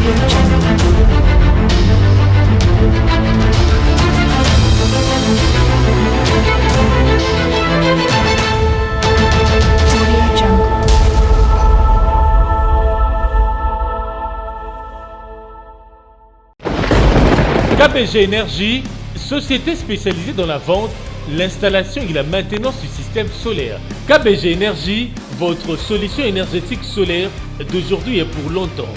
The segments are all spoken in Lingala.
Audio Jungle. Audio Jungle. KBG Énergie, société spécialisée dans la vente, l'installation et la maintenance du système solaire. KBG Énergie, votre solution énergétique solaire d'aujourd'hui et pour longtemps.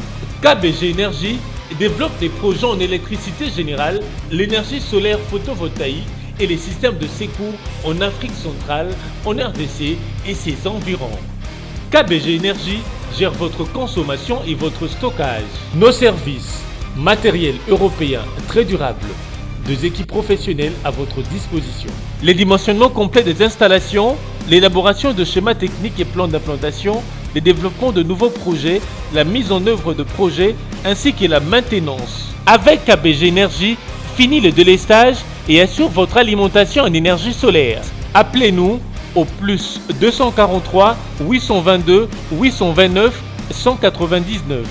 KBG Énergie développe des projets en électricité générale, l'énergie solaire photovoltaïque et les systèmes de secours en Afrique centrale, en RDC et ses environs. KBG Énergie gère votre consommation et votre stockage. Nos services, matériel européen très durable, deux équipes professionnelles à votre disposition. Les dimensionnements complets des installations, l'élaboration de schémas techniques et plans d'implantation, le développement de nouveaux projets, la mise en œuvre de projets ainsi que la maintenance. Avec KBG Énergie, fini le délestage et assure votre alimentation en énergie solaire. Appelez-nous au plus 243 822 829 199,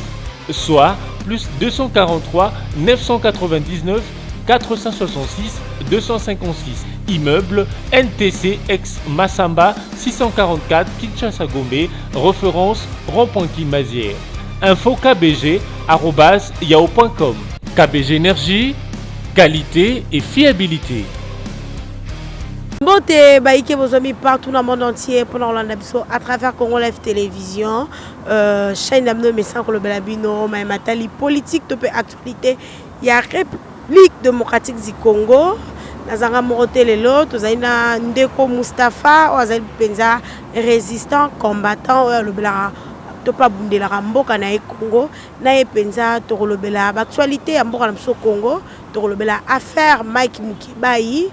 soit plus 243 999 466 256. Immeuble NTC ex Massamba 644 Kinshasa Gombe, référence rond-point Kimazière. Info KBG yahoo.com. KBG Énergie, qualité et fiabilité. Mbote baike bozwami partout dans le monde entier mpona kolanda biso à travers Congo Live Télévision, chaîne na bino mesana kolobela bino maye matali politique to mpe actualité ya République démocratique du Congo. Nazanga moko te, lelo tozali na ndeko Mustapha oyo azali mpenza résistant combattant oyo alobelaka to mpe abundelaka mboka na ye Congo. Na ye mpenza tokolobela baactualité ya mboka na biso Congo, tokolobela affaire Mike Mukebayi,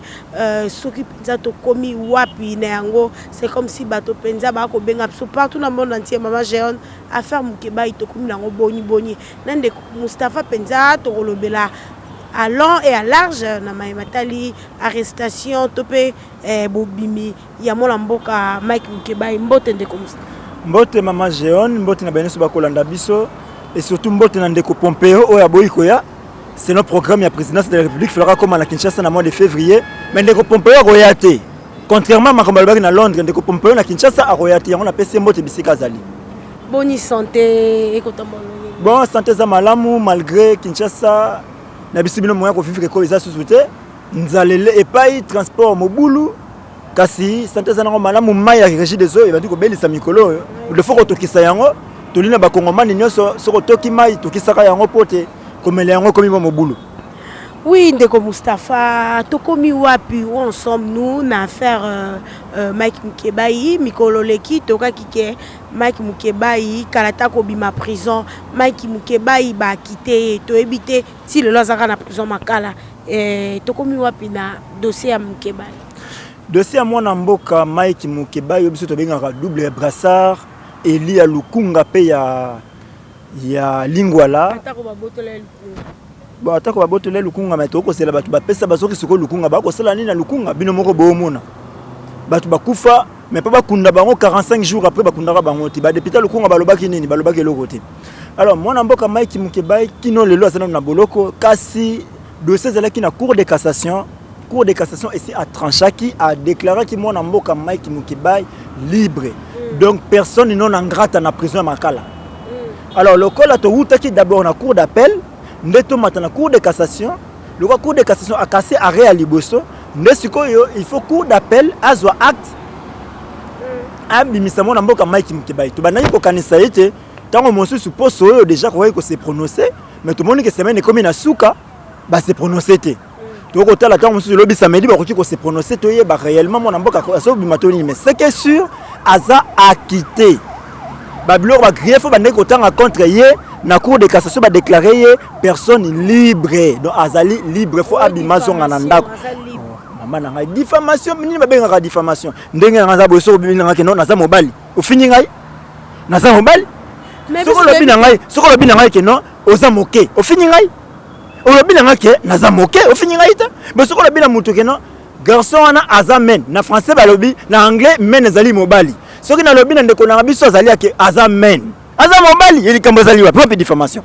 soki mpenza tokomi wapi na yango. C'est comme si bato mpenza bakobenga biso partout na monde entier: "Mama Géon, affaire Mukebayi tokomi nango boni boni?" Na ndeko Mustapha mpenza tokolobela à long et à large na maye matali arrestation to mpe bobimi ya mwana mboka Mike Mukebayi. Mbote, ndeko Mustapha. Mbote, mama Géon, mbote na baye nyonso bakolanda biso et surtout mbote na ndeko Pompeo oyo aboyi koya. Selon programme ya présidence de la République, falaka koma na Kinshasa na mois de février, mais ndeko Pompeo akoya te. Contrairement makambo alobaki na Londres, ndeko Pompeo na Kinshasa akoya te. Yango napesi ye mbote bisika azali. Boni santé ekotambola? Bon, santé eza malamu malgré Kinshasa na biso bino moya kovivre ekolo eza susu te, nzalele epai, transport mobulu, kasi santé eza nango malamu. Mai ya Régie des eaux ebandi kobelisa mikolo oyo, il faut kotokisa yango. Toli na bakongomani nyonso, soki otoki mai, tokisaka yango mpo te komela yango ekomi mwa mobulu. Oui, ndeko Mustapha, tokomi wapi, où en sommes-nous na affaire Mike Mukebayi? Mikolo leki tokaki ke Mike Mukebayi kala ta kobima prison. Mike Mukebayi baakite ye, toyebi te ti lelo azaka na prison Makala. Tokomi wapi na dossier ya Mukebayi? Dossier ya mwana mboka Mike Mukebayi oyo biso tobengaka double brassard, eli ya Lukunga mpe ya Lingwala. Atako babotola ye Lukunga. Bon, atako babotola ye Lukunga, me tokosela bato bapesa bazoki sikoyo Lukunga, bakosala nini na Lukunga? Bino moko boomona bato bakufa, me mpo bakunda bango 45 jours après bakundaka bango te. Badéputé Lukunga balobaki nini? Balobaki eloko te. Alors mwana mboka Mike Mukebayi kino lelo aza nano na boloko, kasi dossier ezalaki na Cour de cassation. Cour de cassation esi atranchaki, adéclaraki mwana mboka Mike Mukebayi libre, donc personne non grata na prison ya Makala. Alors lokola towutaki d'abord na cour d'appel nde tomata na Cour de cassation, lokola Cour de cassation akase arrêt ya liboso, nde sikoyo il faut cour d'appel azwa acte abimisa mwana mboka Mike Mukebayi. Tobandaki kokanisa ye te ntango mosusu poso oyo déjà kokaki kose prononcer, mais tomoni ke semaine ekomi na suka, base prononcer te. Tokotala ntango mosusu elobi samedi bakoki kose prononcer, toyeba réellement mwana mboka azobima to nini. Mais ce qui est sûr, aza acquitté. Babiloko bagriefs oyo bandeki kotanga contre ye na Cour de cassation, badéclarer ye personne libre, donc azali libre, faut abima azonga na ndako. Mama na ngai, diffamation nini babengaka diffamation? Ndenge na ngai aza boye, soki obibi na ngai ke non, naza mobali, ofingi ngai naza mobali. Soki olobi na ngai, soki olobi na ngai ke non, oza moke, ofingi ngai. Olobi na ngai ke naza moke, ofingi ngai te. Mais soki olobi na moto ke non, garçon wana aza men, na français balobi, na anglais men ezali mobali, soki nalobi na ndeko nanga biso azali ake aza men, aza mobali, ye likambo ezali wapi? Wapi diffamation?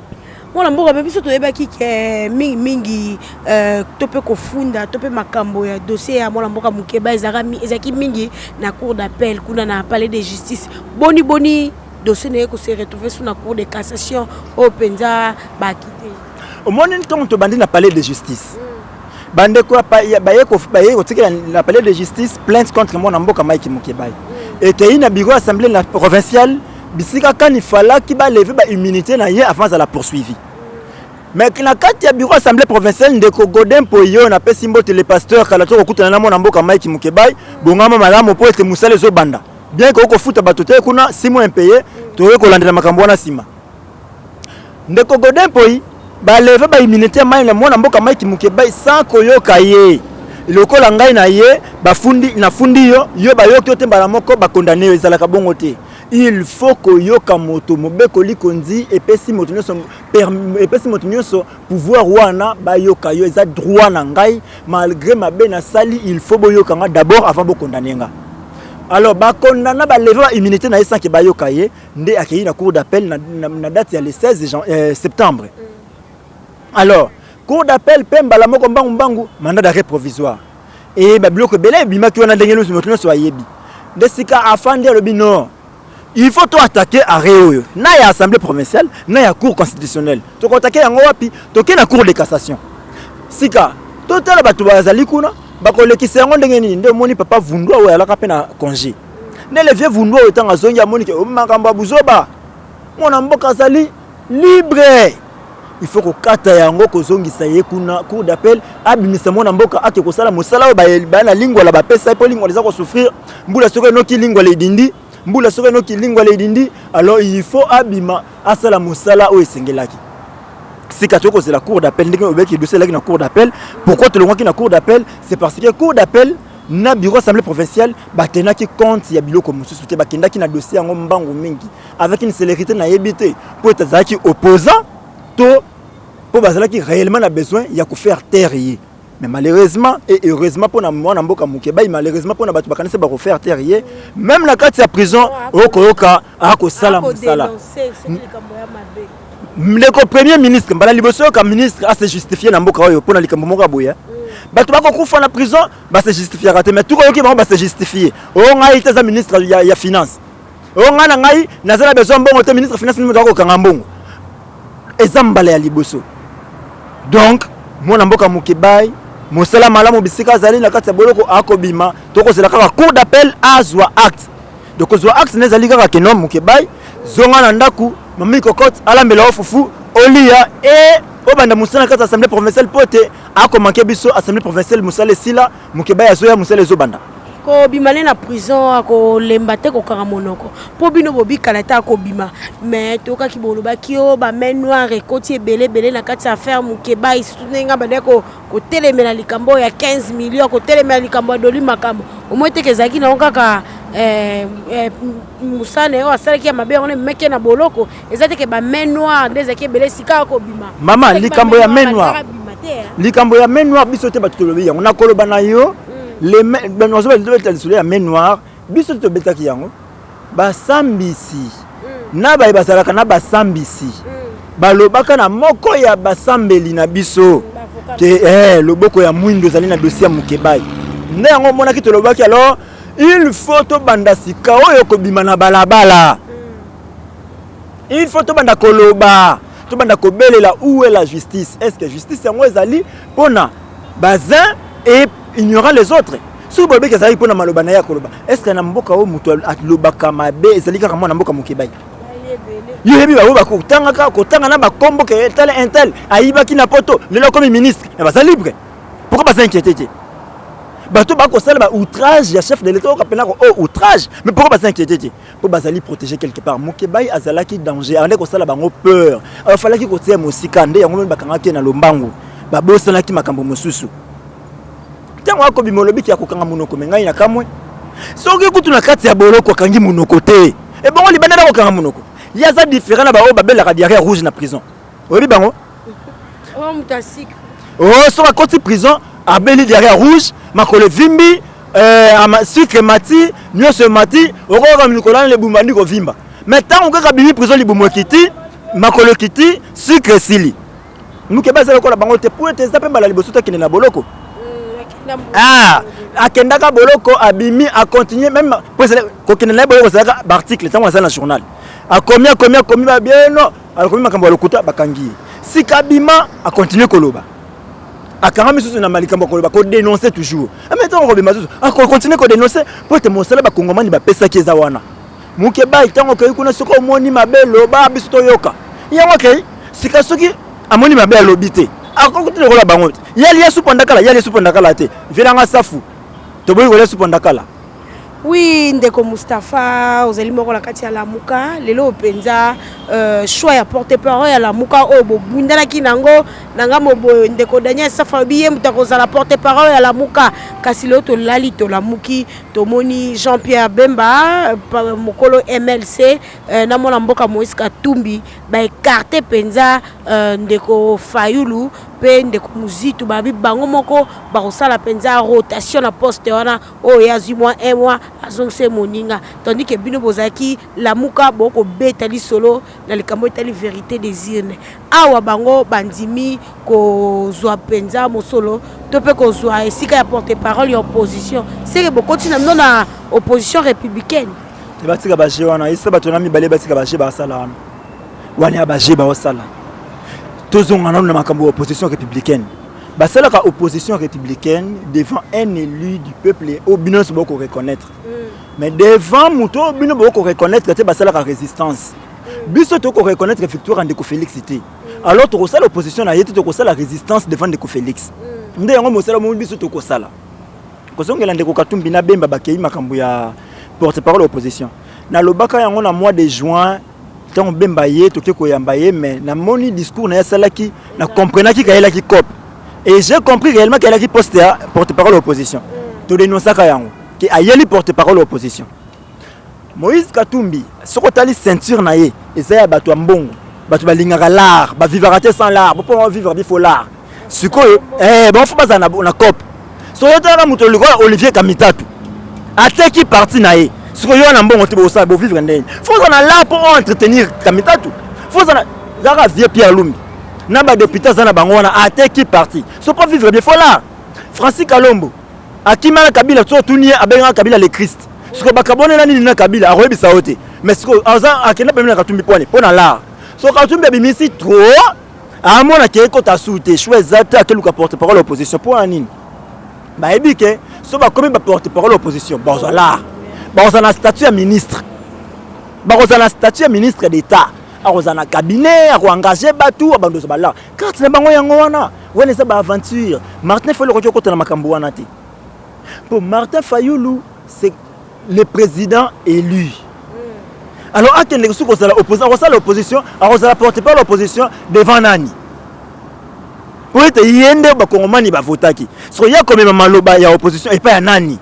Mwana mboka mpe biso toyebaki ke mingimingi to mpe kofunda to mpe makambo ya dossier ya mwana mboka Mukeba ezalaki mingi na cour d'appel, kuna na palais de justice. Boni boni dossier na ye kose retrouver su na Cour de cassation oyo mpenza baakite? Omoni, ntongo tobandi na palais de justice, bandeko baye kotikela na palais de justice plainte contre mwana mboka Mike Mukebayi, ekei na bureau assemblée na provinciale, bisika kani falaki balever baimmunité na ye avant azala poursuivi. Mais na kati ya bureau assemblée provinciale, ndeko Godin Mpoyo, napesi mbote, le pasteur, kala to kokutana na mwana mboka Mike Mukebayi, bongama malamu mpo ete mosala ezobanda bien ke okofuta bato te kuna 6 mois impayé. Tokoki kolandela makambo wana nsima. Ndeko Godin Mpoi, balever baimmunité ya mai na mwana mboka Mike Mukebayi sans koyoka ye. Lokola ngai na ye bafundi, nafundi yo, yo bayoki yo te, mbala moko bakondane yo, ezalaka bongo te. Il faut koyoka moto. Mobeko likonzi epesi moto nyonso, epesi moto nyonso pouvoir wana bayoka yo. Eza droit na ngai. Malgré mabe nasali, il faut boyoka nga d'abord avant bokondane nga. Alors bakondana, balever baimmunité na ye sans ke bayoka ye. Nde akei na cour d'appel na date ya le 16 septembre. Alors cour d'appel mpe mbala moko mbangu mbangu mandat d'arrêt provisoire e babiloko ebele ebimaki wana. Ndenge nyonso moto nyonso ayebi nde sika afandi, alobi non, il faut to attaquer arrêt oyo na ya assemblée provinciale na ya cour constitutionnelle. Tokoattaquer yango wapi? Toke na Cour de cassation. Sika totala bato bazali kuna bakolekisa yango ndenge nini. Nde omoni papa Vundwa oyo alaka mpe na congé, nde le vieux Vundwa oyo, ntango azongi, amoni ke makambo ya buzoba, mwana mboka azali libre, il faut kokata yango, kozongisa ye kuna cour d'appel, abimisa mwana mboka, ake kosala mosala oyo baya na Lingwala bapesa ye, mpo Lingwala eza kosouffrir. Mbula soki enoki, Lingwala edindi. Mbula soki enoki, Lingwala edindi. Alors il faut abima, asala mosala oyo esengelaki. Sika tokoki kozela cour d'appel. Ndenge obeki, dossier elaki na cour d'appel. Pourquoi tolongwaki na cour d'appel? C'est parce que cour d'appel na bureau assemblée provinciale batenaki compte ya biloko mosusu te. Bakendaki na dossier yango mbangu mingi avec une célérité nayebi te mpo ete azalaki opposant to mpo bazalaki réellement na besoin ya kofaire taire ye. Mais malheureusement et heureusement mpona mwana mboka Mukebayi, malheureusement mpona bato bakanisi bakofaire taire ye, même na kati ya prison okoyoka akosala mosala. Ndeko premier ministre, mbala liboso yoka ministre ase justifie na mboka oyo mpona likambo moko ya boye. Bato bakokufa na prison, base justifiaka te, mais tukoyoki bango base justifie: oyo ngai te, eza ministre ya finance, oyo ngai na ngai naza na besoin mbongo te. Ministre finance nini akokanga mbongo? Eza mbala ya liboso. Donc mwana mboka Mukebayi, mosala malamu bisika azali na kati ya boloko. Akobima, tokozela kaka cour d'appel azwa acte. Donc kozwa acte na ezali kaka keno Mukebayi zonga na ndako, mami Kokote alambela yo fufu olia e obanda mosala na kati ya assemblée provinciale, mpo ete akomanke biso assemblée provinciale. Mosala esila, Mukebayi azoya, mosala ezobanda. Kobima ne na prison, akolemba te kokanga monoko mpo bino bobikala te. Akobima, mais toyokaki bolobaki o bamain noire ekoti ebele ebele na kati ya affaire Mukebayi, surtout ndenge bandaki kotelemela likambo oyo ya 15 million, kotelemela likambo ya Doli. Makambo omoi teke ezalaki nango kaka mosala na ye oyo asalaki ya mabe, yango meke na boloko. Eza teke bamain noire nde ezalaki ebele. Sika akobima. Mama, likambo ya main noire, likambo ya main noire, biso te bato tolobi yango. Nakoloba na yo, tobeta lisolo ya main noire, biso te tobetaki yango. Basambisi na baye bazalaka na basambisi balobaka na moko ya basambeli na biso ke loboko ya mwindo ezali na dossier ya Mukebayi. Nde yango omonaki tolobaki. Alors il faut tobanda sika oyo kobima na balabala, il faut tobanda koloba, tobanda kobelela: où est la justice? Est ce que justice yango ezali mpona bazin et ignorant les autres? Soki bolobeki ezalaki mpona maloba na ye ya koloba, est ce que na mboka oyo moto alobaka mabe ezali kaka mwana mboka Mukebayi? Yo yebi bango bakotangaka kotanga na bakombo ke tel un tel ayibaki na poto, lelo akomi ministre, mais baza libre. Pourquoi baza inquiété te? Bato bakosala ba outrage ya chef de l'État, oyoka mpena o outrage, mais pourquoi baza inquiété te? Mpo bazali protégé quelque part. Mukebayi azalaki danger, abandaki kosala bango peur, afalaki kotia mosika. Nde yango bakangaki ye na lombangu, babosanaki makambo mosusu. Ntango akobima, olobiki ya kokanga monoko, me ngai na kamwe, soki kutu na kati ya boloko akangi monoko te, ebongo libanda na kokanga monoko? Ye aza différent na baoyo babelaka diarrhée rouge na prison. Oyebi bango? Oh, soki akoti prison, abeli diarrhée rouge, makolo evimbi, sucre emati, nyonso emati, okoyoka mikolo wana libumu bandi kovimba. Mais ntango kaka abimi prison, libumu ekiti. Makolo ekiti, sucre esili. Mukeba aza lokola bango te, po ete eza mpe mbala liboso tokende na boloko. Ah, akendaka boloko, abimi, acontinue même po kokende na ye boloko ezalaka baarticle ntango aza na journal. Akomi, akomi, akomi, babieno akomi makambo ya lokuta, bakangi ye. Sika abima, acontinue koloba, akanga misusu na malikambo ya koloba, kodénonce toujours. Mais ntango akobima susu, akocontinue kodénonce, po ete mosala bakongomani bapesaki eza wana. Mukebayi, ntango okei kuna, soki omoni mabe, loba, biso toyoka yango. Akei sika, soki amoni mabe, alobi te, akoki te lokola bango te. Ye alia supu ndakala, ye alia supu ndakala te. Vielanga safu, toboyi kolia supu ndakala. Oui, ndeko Mustapha, ozali moko na kati ya Lamuka. Lelo mpenza, choix ya porte parole ya Lamuka oyo bobundanaki nango na ngambo boye, ndeko Daniel Safu alobi ye moto akozala porte parole ya Lamuka. Kasi lelo tolali, tolamuki, tomoni Jean Pierre Bemba, mokolo MLC, na mwana mboka Moïse Katumbi baécarter mpenza ndeko Fayulu mpe ndeko Muzitu. Babi bango moko bakosala mpenza rotation na poste wana. Oyo ye azwi mwa un mois, azongisa ye moninga, tandis ke bino bozalaki Lamuka, bokobeta lisolo na likambo etali vérité des urnes. Awa bango bandimi kozwa mpenza mosolo to mpe kozwa esika ya porte parole ya opposition. Seke bokoti na bino na opposition républicaine. Te, batika bajeux wana. Esa bato na mibale batika bajeux basala wana, wana ya bajeux baosala. Tozonga nano na makambo ya opposition républicaine. Basalaka opposition républicaine devant un élu du peuple oyo bino nyonso boko reconnaître, mais devant moto oyo bino boko reconnaître te, basalaka résistance. Biso toko reconnaître victoire ya ndeko Félix te, alors tokosala opposition na ye te, tokosala résistance devant ndeko Félix. Nde yango mosala mo biso tokosala. Kozongela ndeko Katumbi na Bemba, bakei makambo ya porte parole opposition, nalobaka yango na mois de juin, ntango Bemba ye toke koyamba ye. Mais namoni discours na ye asalaki, na comprenaki kayelaki cope et j'ai compris réellement kayelaki poste ya porte parole opposition. Todénonçaka yango ke ayeli porte parole opposition. Moïse Katumbi, soki otali ceinture na ye, eza ya bato ya mbongo, bato balingaka l'art, bavivaka te sans l'art. Mpo bavivre, il faut l'art. Sikoyo bango faut bazala na cope. Soki otalaka moto lokola Olivier Kamitatu, ateki parti na ye. Sikoyo yo wana mbongo te, bosala bovivre ndenge? Faut ozala na l'art mpo entretenir Kamitatu. Faut ozala kaka vieux Pierre Lumbi na badéputé aza na bango wana, ateki parti. So mpo vivre bien, faut l'art. Francis Kalombo akima na Kabila. So otuni ye, abengaka Kabila le Christ. Sikoyo bakabonela nini na Kabila? Akoyebisa yo te. Mais sikoyo aza akenda pembeni na Katumbi pwane mpo na l'art. So Katumbi abimisi trop, amona ke ekota su te, choix eza te, akeluka porte parole opposition. Mpo na nini? Bayebi ke so bakomi baporte parole opposition, bazwa l'art, bakozala na statut ya ministre, bakozala na statut ya ministre d'état, akozala na cabinet, akoengage bato, abando ozwa bal'art. Carte na bango yango wana. Wana eza baaventure. Martin Fayulu akoki okota na makambo wana te, mpo Martin Fayulu, c'est le président élu. Alors akende soki kozala opposant, akosala opposition, akozala porte parole opposition devant nani? Po ete ye nde bakongomani bavotaki. Soki ye akomema maloba ya opposition epai ya nani?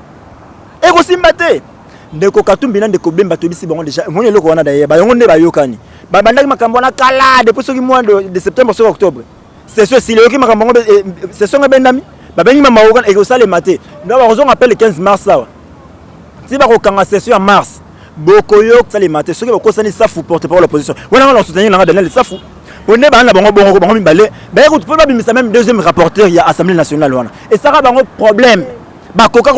Ekosimba te. Ndeko Katumbi na ndeko Bemba, toyebisi bango déjà. Omoni eloko wana, d'ailleurs bayongo nde bayokani, babandaki makambo wana kala, depuis soki mois de septembre, soki octobre. Session esili, oyoki makambo yango, session ngo ebendami, babengi mama, ekosalema te. Donc bakozonga mpe le 15 mars awa, ti bakokanga session ya mars, bokoyoka salema te. Soki bakosani Safu porte parole opposition wana, nga na soutenir nanga Daniel Safu, po nde baa na bango bongo. Bango mibale baye kutu mpo babimisa même deuxième rapporteur ya Assemblée nationale wana, esaka bango problème, bakoka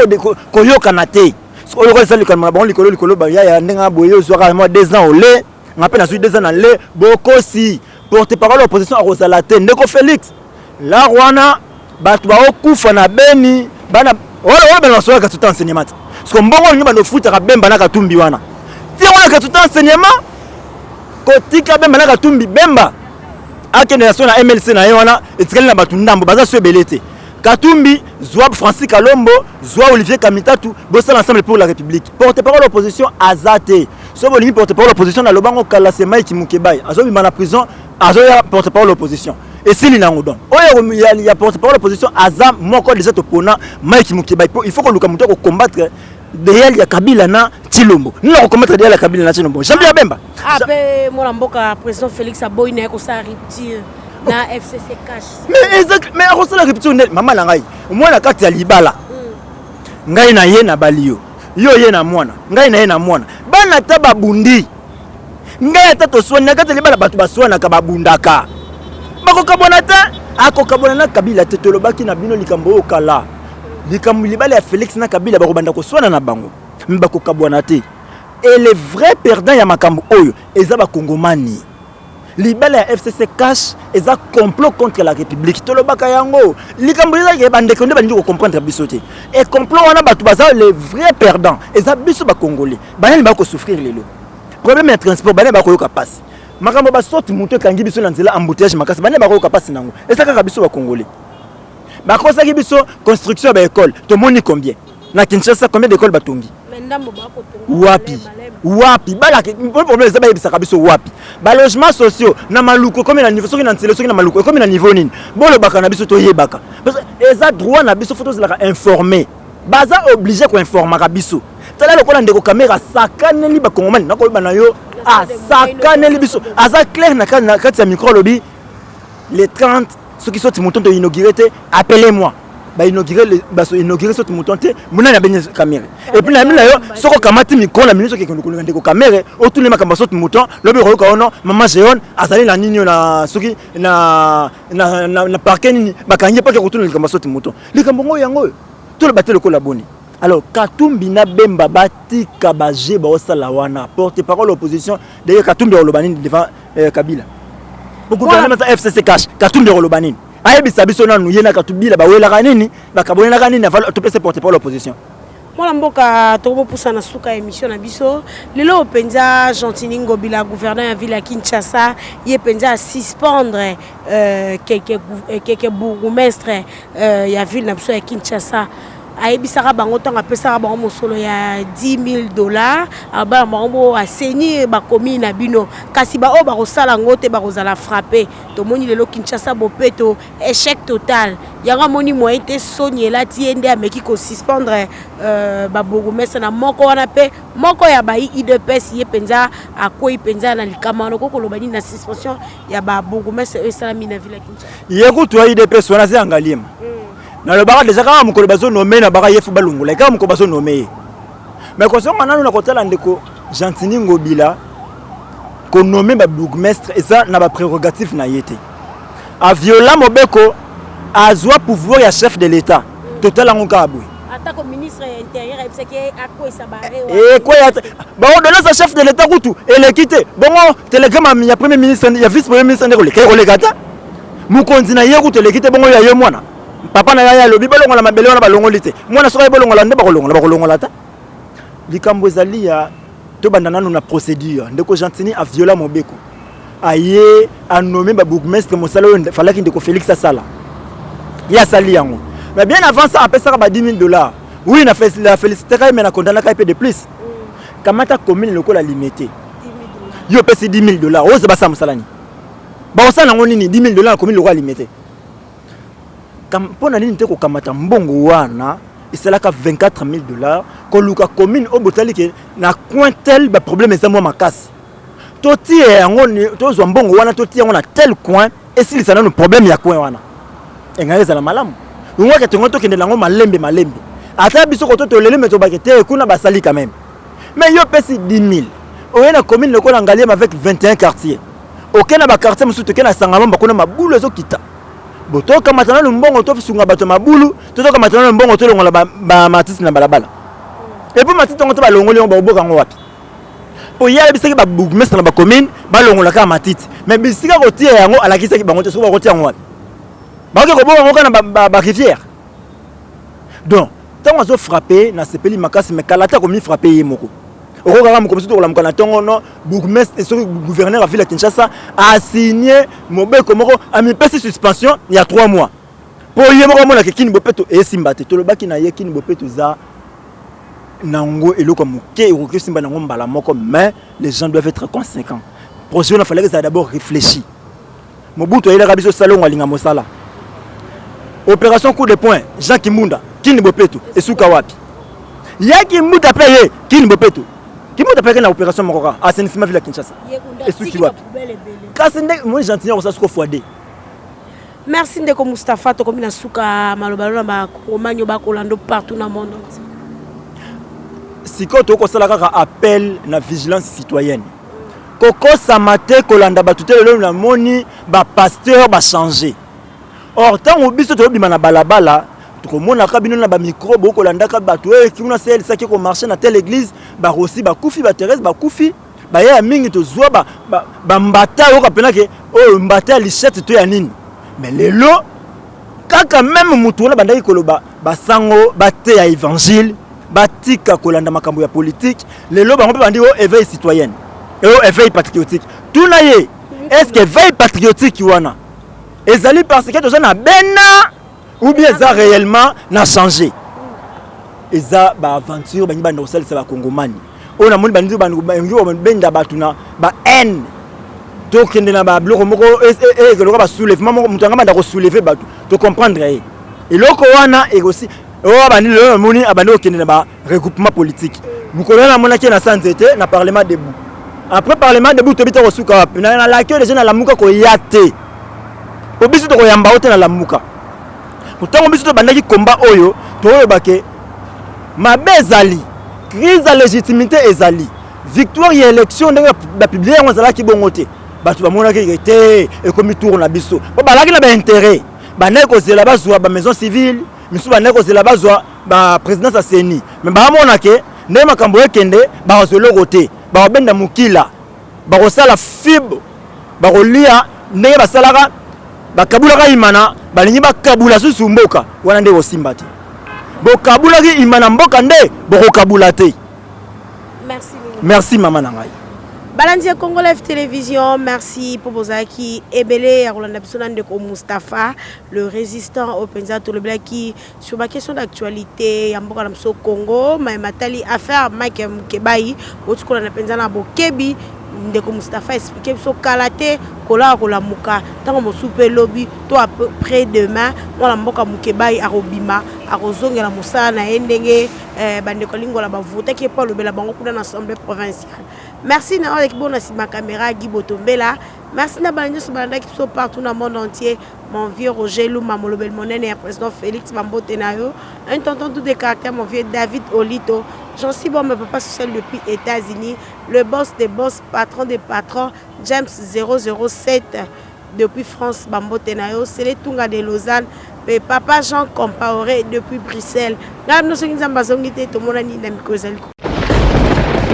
koyokana te. Oyo eza likambo na bango likolo likolo ya ndenge boye. Ozwaka mwa 2 ans ole, nga mpe nazwi 2 ans na le. Bokosi, porte parole opposition akozala te. Ndeko Félix, lar wana bato baokufa na Beni, bana wana bana basolaka gratuité enseignement te. Parce que mbongo olingi bando ofutaka Bemba na Katumbi wana, tia wana gratuité enseignement. Kotika Bemba na Katumbi, Bemba akende na so na MLC na ye wana, etikali na bato ndambo, baza so ebele te. Katumbi, zwa Francis Kalombo, zwa Olivier Kamitatu, bosala Ensemble pour la République. Porte parole opposition aza te. So bolingi porte parole opposition, nalobango kala, se Mike Mukebayi azobima na prison, azoya porte parole opposition, esili nango. Donc oyo ya porte parole opposition aza moko déjà, topona Mike Mukebayi. Il faut koluka moto akocombattre deyal ya Kabila na Tshilombo. Nini akocombattre deyal ya Kabila na Tshilombo? Jean Pierre Bemba. Mpe mwana mboka président Félix aboyi na ye kosala rupture na FCC CACH. Mais exact, mais akosala rupture nde mama na ngai mwana kati ya libala. Ngai na ye nabali yo, yo ye na mwana, ngai na ye na mwana, bana ta babundi. Ngai ata toswani na kati ya libala, bato baswanaka, babundaka, bakokabwana te. Akokabwana na Kabila te. Tolobaki na bino likambo oyo kala, likambo libala ya Félix na Kabila, bakobanda koswana na bango me bakokabwana te. Et le vrai perdant ya makambo oyo eza bakongomani. Libala ya FCC CACH eza complot contre la République. Tolobaka yango, likambo ezalaki, bandeko nde balingi kocomprendre biso te. E complot wana, bato baza le vrai perdant eza biso bacongolais. Banani bakosouffrir lelo? Problème ya transport, banani bakoyoka mpasi? Makambo basoti moto ekangi biso na nzela, embouteillage makasi, banani bakoyoka mpasi nango? Eza kaka biso bacongolais. Bakosaki biso construction ya baécole, tomoni combien na Kinshasa, combien d'école batongi? Wapi, wapi balaki? Problème eza bayebisaka biso wapi balogement sociaux na Maluku ekomi na niveau, soki na Nzela, soki na Maluku ekomi na niveau nini? Bolobaka na biso, toyebaka, parce que eza droit na biso, faut tozalaka informé. Baza obligé koinformaka biso. Tala lokola ndeko Kamerhe asakaneli bakongomani, nakoyeba na yo, asakaneli biso, aza clair na kati ya micro, alobi le 30 soki saut-de-mouton to inauguré te, appelez moi. Bainauguré, baso inauguré saut-de-mouton te. Monani abengi Kamerhe. Et puis na na yo, soki okamati micro na minute, soki ekende kolinga ndeko Kamerhe, otuni makambo ya saut-de-mouton, lobi okoyoka ono mama Jeone azali na nini na soki na parquet nini, bakangi ye mpo kotuna likambo ya saut-de-mouton. Likambo ngo yango oyo toloba te lokola boni. Alors Katumbi na Bemba batika baje baosala wana porte parole opposition. D'ailleurs, Katumbi akoloba nini devant Kabila po gouvernement eza FCC CACH? Katumbi akoloba nini? Ayebisa biso nanu, ye na Katubila bawelaka nini, bakabonelaka nini avant topesa porte parole opposition? Mwana mboka, tokomopusa na suka ya émission na biso lelo mpenza. Gentiny Ngobila, gouverneur ya ville ya Kinshasa, ye mpenza asuspendre quelques bourgmestre ya ville na biso ya Kinshasa. Ayebisaka bango ntango apesaka bango mosolo ya 10 000 $, abala bango bo assainir bakomi na bino, kasi baoyo bakosala yango te bakozala frappe. Tomoni lelo Kinshasa bopeto, échec total. Yango amoni moyen te, soni elati ye, nde ameki kosuspendre babourgmestre na moko wana mpe moko ya bai UDPS. Ye mpenza akwei mpenza na likama wana. Okoki koloba nini na suspension ya babourgmestre oyo esalami na ville ya Kinshasa? Ye kutu ya UDPS wana aza ya Ngaliema. Nalobaka déjà, kaka mokolo bazonommer na baka ye, faut balongola kaka mokolo bazonommer ye. Mais kozonga nanu na kotala ndeko Gentiny Ngobila, konommer babourgmestre eza na baprérogative na ye te. Aviola mobeko, azwa pouvoir ya chef de l'État. Totala yango kaka boye. Atako ministre ya Intérieur ayebisaki akwesa bare. Ekweya te. Baordonnance ya chef de l'État kutu eleki te. Bongo télégramme ya premier ministre, ya vice premier ministre nde koleka? Ekoleka te. Mokonzi na ye kutu eleki te, bongo ya ye mwana papa na ye alobi balongola mabele wana, balongoli te. Mwana soki aye bolongola nde bakolongola, bakolongola te. Likambo ezali ya tobanda nanu na procédure. Ndeko Gentiny aviola mobeko, aye anommer babourgmestre. Mosala oyo falaki ndeko Félix asala, ye asali yango. Mais bien avant ça, apesaka ba 10 000 $. Oui, na félicitaka ye, mais na condamnaka ye mpe de plus. Kamata commune lokola Limete, yo opesi 10 000 $, oyo basala mosala nini? Bakosala yango nini 10 000 $ na commune lokola Limete? Mpo na nini te kokamata mbongo wana esalaka 24 000 $, koluka commune oyo botali ke na coin tel baproblème eza mwa makasi, totia yango, tozwa mbongo wana, totia yango na tel coin, esilisa nano problème ya coin wana? Engai ezala malamu ngwake tongo tokendela yango malembe malembe. Ata biso koto toleli, me tobake te, kuna basali quand même. Mais yo opesi 10 000, oye na commune lokola Ngaliema avec 21 quartier, oke na baquartier mosusu, toke na Sangamamba, kuna mabulu ezokita bo. Tokamata nanu mbongo tosunga bato mabulu, to tokamata nanu mbongo tolongola bamatiti na balabala? Et puis matiti yango to balongoli yango, bakoboka yango wapi? Po ye ayebisaki babourgmestre na bacommune balongola kaka matiti, mais bisika kotia yango alakisaki bango te. Soki bakotia yango wapi? Bakoki koboka yango kaka na barivière. Donc ntango azofrappe, nasepeli makasi, mais kala te akomi frappe ye moko. Okokaka moko mosusu tokolamuka na ntongo, no bourgmestre, soki gouverneur ya ville ya Kinshasa asigne mobeko moko, amipesi suspension ya 3 mois, mpo ye moko amonaka Kin bopeto esimba te. Tolobaki na ye, Kin bopeto eza nango eloko ya moke, ekoki osimba nango mbala moko, mais les gens doivent être conséquents. Projet wana falaki ezala d'abord réfléchi. Mobutu ayelaka biso salongo, alinga mosala, opération coup de poing, Jean Kimunda, Kin bopeto esuka wapi? Ya Kimbuta mpe ye Kin bopeto, Kimbuta mpe na opération moko kaka, assainissement ville ya Kinshasa, esuki wapi? Kasi nde moi Gentiny akosala siko fois deux. Merci ndeko Mustapha. Tokomi na suka. Maloba na bakongomani oyo bakolanda partout na monde entier? Sikoyo tokosala kaka appel na vigilance citoyenne. Kokosama te, kolanda bato te. Lelo namoni bapasteur bachange. Or ntango biso tozobima na balabala, tokomonaka bino na bamicro, bokolandaka bato oyo kuna selisaki komarche na telle église, barosi bakufi, baThérèse bakufi, bayeya mingi. Tozwa bambata oyoka mpena ke oyo mbata ya lichette to ya nini. Mais lelo kaka même motu wana bandaki koloba basango bateya évangile, batika kolanda makambo ya politique, lelo bango mpe bandi o éveil citoyenne, oyo éveil patriotique. Tuna ye, est ce que éveil patriotique wana ezali parce que toza na bena ou bien eza réellement na changer? Eza baaventure bangi banda kosalisa bakongomani oyo namoni bandi benda bato na bahaine. Tokende na babiloko moko eloka, basoulèvement moko, moto anga banda kosoulever bato, tocomprendre ye eloko wana ekosi oyo abandi. Lelo namoni abandi kokende na baregroupement politique. Mokolo wana namonaki ye na sa nzete na Parlement debout. Après Parlement debout, toyebi te kosuka wapi. Nalaki oyo deja nalamuka koya te, po biso tokoyamba o te na Lamuka. Ntango biso tobandaki komba oyo, toyeba ke mabe ezali, crise ya légitimité ezali. Victoire ya élection, ndenge bapublier yango, ezalaki bongo te. Bato bamonaki te ekomi tour na biso, po balaki na baintérêt. Bandaki kozela bazwa bamaison civile misusu, bandaki kozela bazwa baprésidence ya CENI, mais baamona ke ndenge makambo ekende, bakozwa eloko te, bakobenda mokila, bakosala fibe, bakolia ndenge basalaka, bakabulaka imana. Balingi bakabula susu mboka wana, nde kosimba te. Bokabulaki imana mboka, nde bokokabula te. Merci. Merci, mama na ngai. Balandi ya Congo Live Télévision, merci mpo bozalaki ebele ya kolanda biso na ndeko Mustapha le résistant, oyo mpenza tolobelaki sur baquestion d'actualité ya mboka na biso Congo, maye matali affaire Mike Mukebayi. Boti kolanda mpenza na bokebi ndeko Mustapha explique biso. Kala te, kolaka kolamuka, ntango mosusu mpe elobi to après demain, mwana mboka Mukebayi akobima, akozongela mosala na ye ndenge bandeko alingola bavotaki ye mpo alobela bango kuna na assemblée provinciale. Merci na oyo aleki bona nsima caméra, Guy Botombela. Merci na bana nyonso balandaki biso partout na monde entier. Mon vieux Roger Luma, molobeli monene ya président Félix, bambote na yo. Un tonton tout de caractère, mon vieux David Olito Jean Sibombe, papa social depuis États-Unis, le boss des boss, patron des patrons, James 007 depuis France, bambote na yo. Sele Tunga de Lausanne mpe papa Jean Compaoré depuis Bruxelles. Ngai bino, soki Nzambe azongi te, tomonani na mikolo ezali.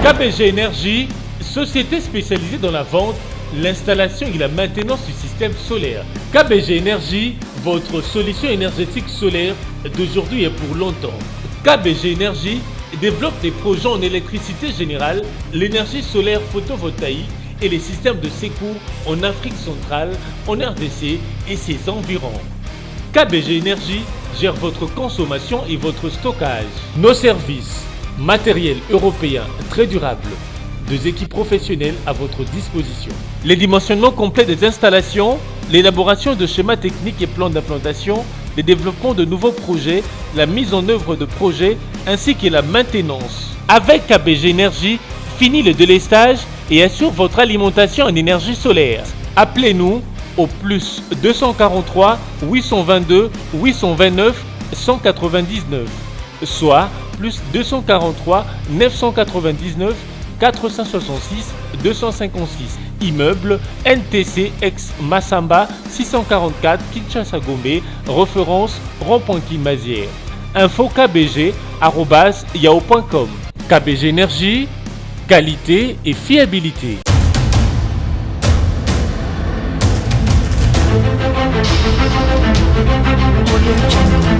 KBG Énergie, société spécialisée dans la vente, l'installation et la maintenance du système solaire. KBG Énergie, votre solution énergétique solaire d'aujourd'hui et pour longtemps. KBG Énergie développe des projets en électricité générale, l'énergie solaire photovoltaïque et les systèmes de secours en Afrique centrale, en RDC et ses environs. KBG Énergie gère votre consommation et votre stockage. Nos services, matériel européen très durable, deux équipes professionnelles à votre disposition. Les dimensionnements complets des installations, l'élaboration de schémas techniques et plans d'implantation, le développement de nouveaux projets, la mise en œuvre de projets ainsi que la maintenance. Avec KBG Énergie, fini le délestage et assure votre alimentation en énergie solaire. Appelez-nous au plus 243 822 829 199, soit plus 243 999 466 256. Immeuble NTC ex Massamba 644 Kinshasa Gombe, référence rond-point Mazière. Info KBG yahoo.com. KBG Énergie, qualité et fiabilité. Audio Jungle.